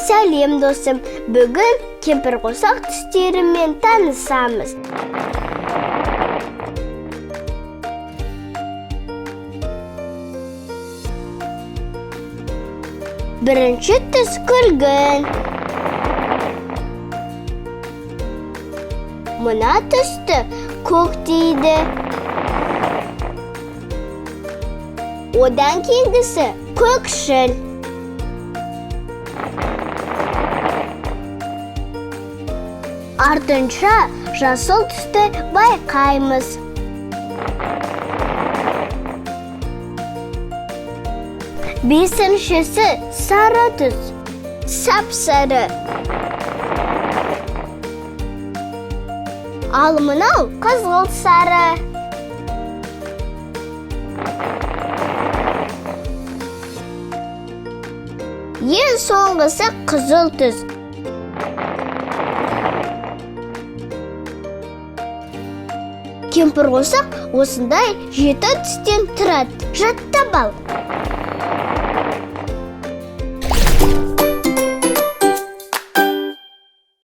Сәлем, досым! Бүгін кемпірқосақ түстерімен танысамыз. Бірінші түс күлгін. Мына түсті көк дейді. Одан кейінгісі көкшіл. Артынша жасыл түсті байқаймыз. Бесіншісі сары түс. Сап сары. Ал мынау қызғылт сары. Ең соңғысы қызыл түс. Кемпірқосақ осындай жеті түстен тұрады. Жаттап ал.